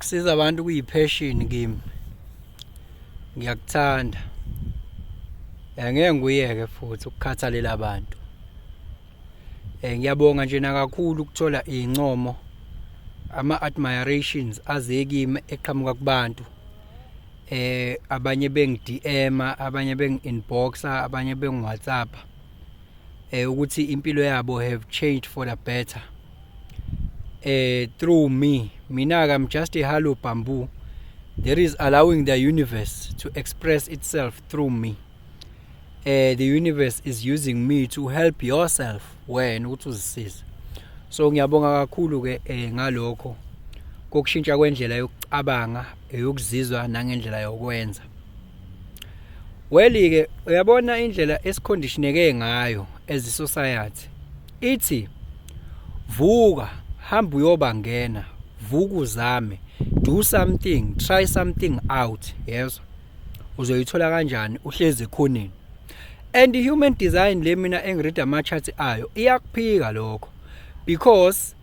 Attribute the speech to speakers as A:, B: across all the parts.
A: Ukusiza abantu kuyi-passion kimi. Ngiyakuthanda. Angeke ngikuyeke futhi ukukhathalela abantu. Ngiyabonga nje nakakhulu ukuthola iy'ncomo, ama-admirations aze kimi eqhamuka kubantu. Abanye bengi-DM-a, abanye bengi-inbox-a, abanye bengi-WhatsApp-a ukuthi impilo yabo have changed for the better through me. Mina-ke, I'm just a hollow bamboo that is allowing the universe to express itself through me. The universe is using me to help yourself, wena, ukuthi uzisize. So ngiyabonga kakhulu ke ngalokho kokushintsha kwendlela yokucabanga, eyokuzizwa nangendlela yokwenza. Well ke, uyabona indlela esiconditioneke ngayo as a society ithi vuka, hamba uyobangena, vuka uzame, do something, try something out. Yezwa, uzoyithola kanjani uhlezi ekhoneni? And human design le mina engiread ama charts ayo iyakuphika lokho, because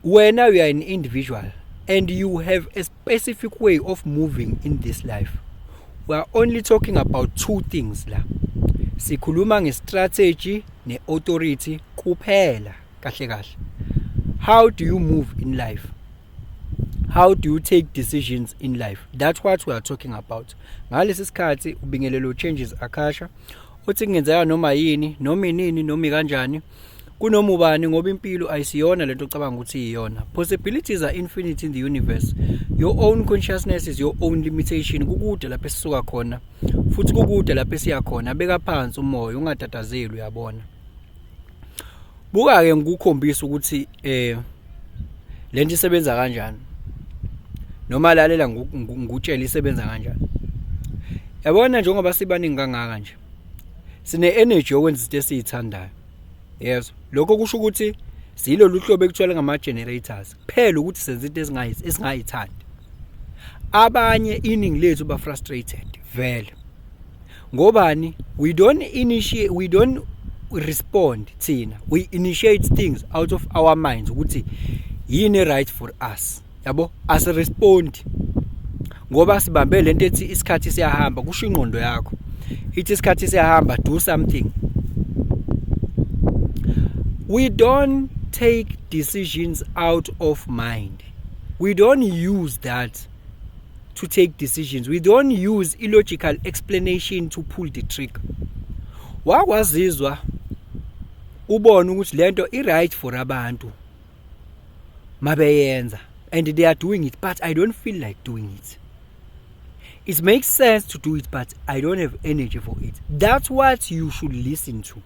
A: wena, you are an individual and you have a specific way of moving in this life. We are only talking about two things la. Sikhuluma ngestrategy neauthority kuphela. Kahle kahle, how do you move in life? How do you take decisions in life? That's what we are talking about. Ngalesi sikhathi ubingelelo Changes Akasha uthi kungenzeka noma yini, noma inini, noma kanjani, kunoma ubani, ngoba impilo ayisiyona lento ocabanga ukuthi iyona. Possibilities are infinite in the universe. Your own consciousness is your own limitation. Kukude lapho esisuka khona futhi kukude lapho esiya khona. Beka phansi umoya, ungatatazeli. Uyabona, buka ke, ngikukhombisa ukuthi lento isebenza kanjani, noma lalela, ngikutshela isebenza kanjani. Yabona, njengoba sibaningi kangaka nje, sine energy yokwenza izinto esizithandayo. Yezwa, lokho kusho ukuthi siyilolu hlobo ekuthiwa ngama generators kuphela, ukuthi senza into esingayithandi. Abanye, iningi lethu, ba frustrated vele. Ngobani? We don't initiate, we don't respond. Thina, we initiate things out of our minds ukuthi yini right for us, yabo. Asirespond ngoba sibambe lento ethi isikhathi siyahamba. Kusho ingqondo yakho ithi isikhathi siyahamba, do something. We don't take decisions out of mind. We don't use that to take decisions. We don't use illogical explanation to pull the trigger. Wakwazizwa ubone ukuthi lento i right for abantu mabeyenza and they are doing it, but I don't feel like doing it. It makes sense to do it, but I don't have energy for it. That's what you should listen to.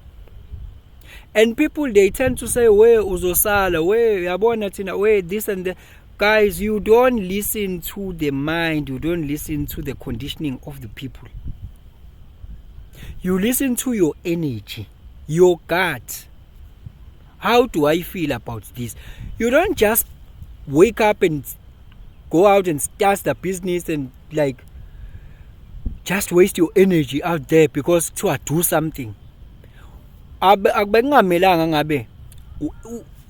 A: And people, they tend to say, "We uzosala, we uyabona thina, we this and that." Guys, you don't listen to the mind. You don't listen to the conditioning of the people. You listen to your energy, your gut. How do I feel about this? You don't just wake up and go out and start the business and like just waste your energy out there because kuthiwa do something. Abekungamelanga ngabe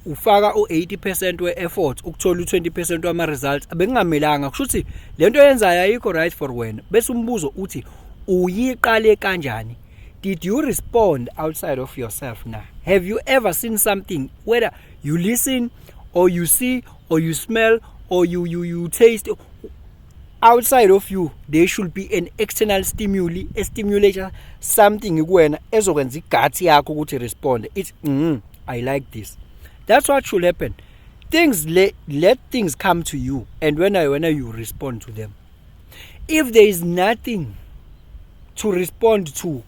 A: ufaka u80% we-effort ukuthola u20% wama results. Abekungamelanga. Kusho ukuthi lento oyenzayo ayikho right for wena. Bese umbuzo uthi, uyiqale kanjani? Did you respond outside of yourself? Now, have you ever seen something, whether you listen or you see or you smell or you taste outside of you? There should be an external stimuli, a stimulator, something kuwena ezokwenza i-gut yakho ukuthi respond. It's "I like this." That's what should happen. Things, let things come to you, and when you respond to them. If there is nothing to respond to,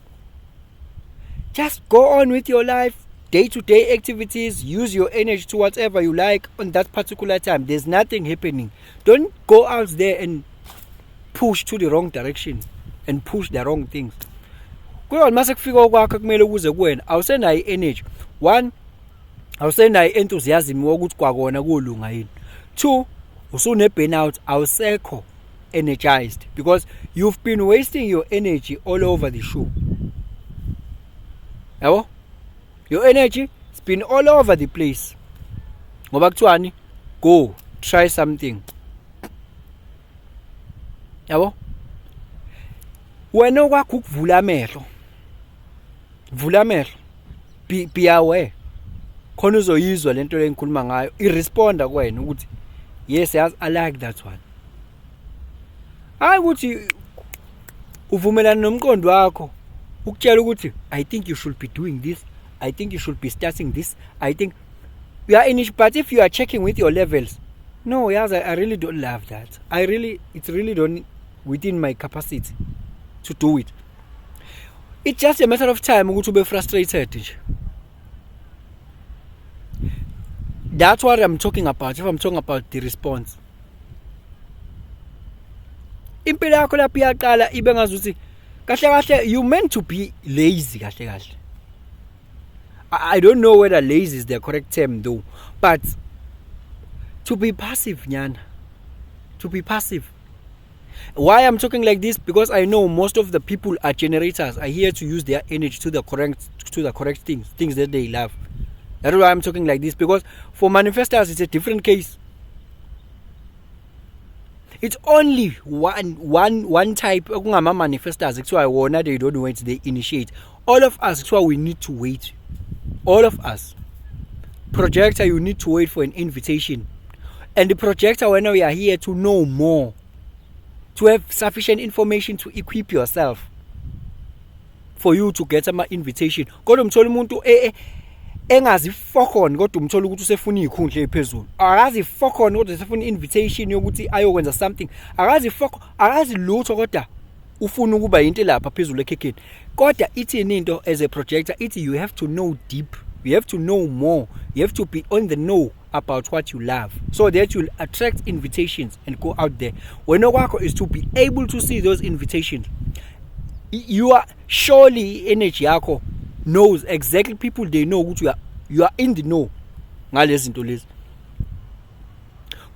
A: just go on with your life, day to day activities. Use your energy to whatever you like on that particular time. There's nothing happening. Don't go out there and push to the wrong direction and push the wrong things. Kuyona mase kufika okwakho kumele kuze kuwena, awusenayo i-energy. One, awusenayo enthusiasm wokuthi kwakona kulunga yini. Two, usune burnout, awusekho energized because you've been wasting your energy all over the show, yabo. Your energy has been all over the place ngoba kuthiwani? Go try something. Yabo, wena okwakho ukuvula amehlo, vula amehlo, be aware, khona uzoyizwa lento lengikhuluma ngayo, iresponda kuwena ukuthi yes, yazi, I like that one. Hayi ukuthi uvumelana nomqondo wakho ukutshela ukuthi I think you should be doing this, I think you should be starting this, I think you are in it. But if you are checking with your levels, no, yazi, I really don't love that. I really, it's really don't within my capacity to do it. It's just a matter of time ukuthi ube frustrated nje. That's what I'm talking about if I'm talking about the response. Impilo yakho lapho iyaqala ibe ngazuthi kahle kahle you meant to be lazy kahle kahle. I don't know whether lazy is the correct term though, but to be passive nyana, to be passive. Why I'm talking like this? Because I know most of the people are generators, are here to use their energy to the correct things, things that they love. That's why I'm talking like this, because for manifestors it's a different case. It's only one type okungama manifestors kuthiwa wona they don't wait, they initiate. All of us kuthiwa we need to wait. All of us. Projector, you need to wait for an invitation. And the projector, when we are here to know more, to have sufficient information to equip yourself for you to get ama invitation. Kodwa umthola umuntu engazi fokon, kodwa umthola ukuthi usefuna izikhundla eziphezulu. Akazi fokon, kodwa usefuna invitation yokuthi ayokwenza something. Akazi fok, akazi lutho, kodwa ufuna ukuba into lapha phezulu ekhekheni. Kodwa ithini into as a projector? Ithi you have to know deep, you have to know more, you have to be on the know about what you love, so that you'll attract invitations and go out there. Wena kwakho is to be able to see those invitations. You are surely, energy yakho knows exactly people, they know ukuthi you are in the know ngalezi zinto lezi.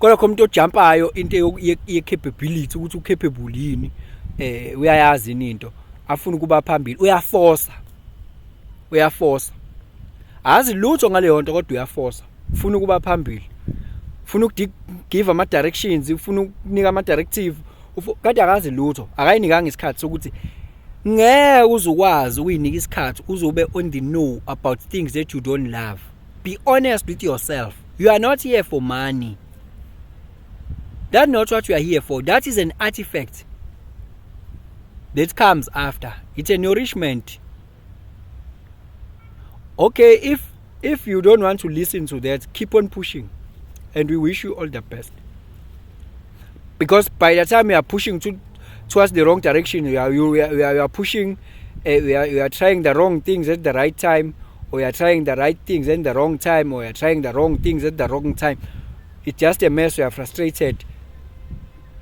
A: Kodwa khona umuntu ojumpayo into ye-capability, ukuthi ucapable yini, uyayazi yini into, afuna ukuba phambili, uyaforsa, uyaforsa, azi lutho ngaleyo nto, kodwa uyaforsa, ufuna ukuba phambili, ufuna ukugive ama directions, ufuna ukunika ama directive, kade akazi lutho, akayinikanga isikhathi sokuthi ngeke uzukwazi ukuyinika isikhathi uzobe on the know about things that you don't love. Be honest with yourself. You are not here for money. That's not what you are here for. That is an artifact that comes after. It's a nourishment. Okay, if you don't want to listen to that, keep on pushing, and we wish you all the best, because by the time you are pushing towards the wrong direction, you are pushing, you are trying the wrong things at the right time, or you are trying the right things at the wrong time, or you are trying the wrong things at the wrong time. It's just a mess. You are frustrated.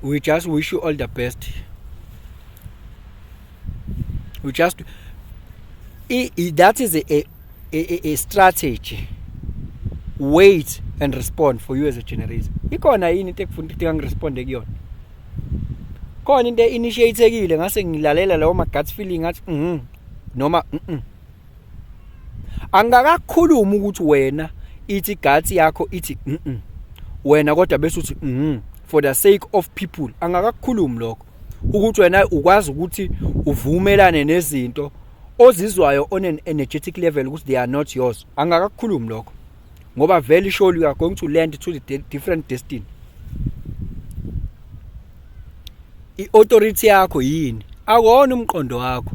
A: We just wish you all the best. We just I, that is a strategy. Wait and respond for you as a generator. Ikhona yini into ekufuna ukuthi ngiresponde kuyona? Khona into einitiatekile ngase ngilalela lawo ma gut feeling, ngathi noma Angakakhuluma ukuthi wena ithi gut yakho ithi wena, kodwa bese uthi for the sake of people. Angakakhulumi lokho, ukuthi wena ukwazi ukuthi uvumelane nezinto ozizwayo on an energetic level ukuthi they are not yours. Angakakhulumi lokho, ngoba very surely you are going to land to the different destiny. I-authority yakho yini? Akona umqondo wakho.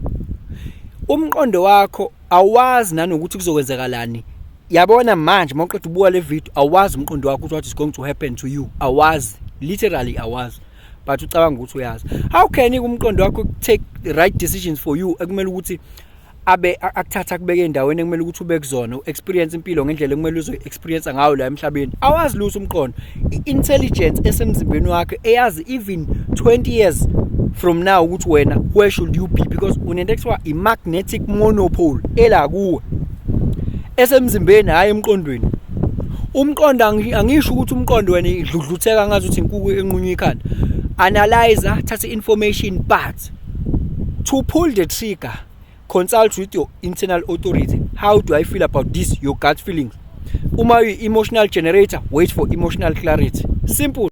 A: Umqondo wakho awazi nanokuthi kuzokwenzakalani. Yabona manje mawuqeda ubuka le video, awazi umqondo wakho ukuthi what is going to happen to you. Awazi, literally awazi, but ucabanga ukuthi uyazi. How can umqondo wakho take the right decisions for you, ekumele ukuthi abe akuthatha kubeke endaweni ekumele ukuthi ube kuzona, experience impilo ngendlela ekumele uzoyi experience ngayo la emhlabeni? Awazi lutho umqondo. I-intelligence esemzimbeni wakho eyazi even 20 years from now ukuthi wena where should you be, because unento ekuthiwa i-magnetic monopole ela kuwe esemzimbeni, hayi emqondweni. Umqondo, angisho ukuthi umqondo wena idludlutheka ngathi uthi inkukhu enqunywa ikhanda. Analyzer, thatha information, but to pull the trigger, consult with your internal authority. How do I feel about this? Your gut feelings. Uma uyi emotional generator, wait for emotional clarity. Simple.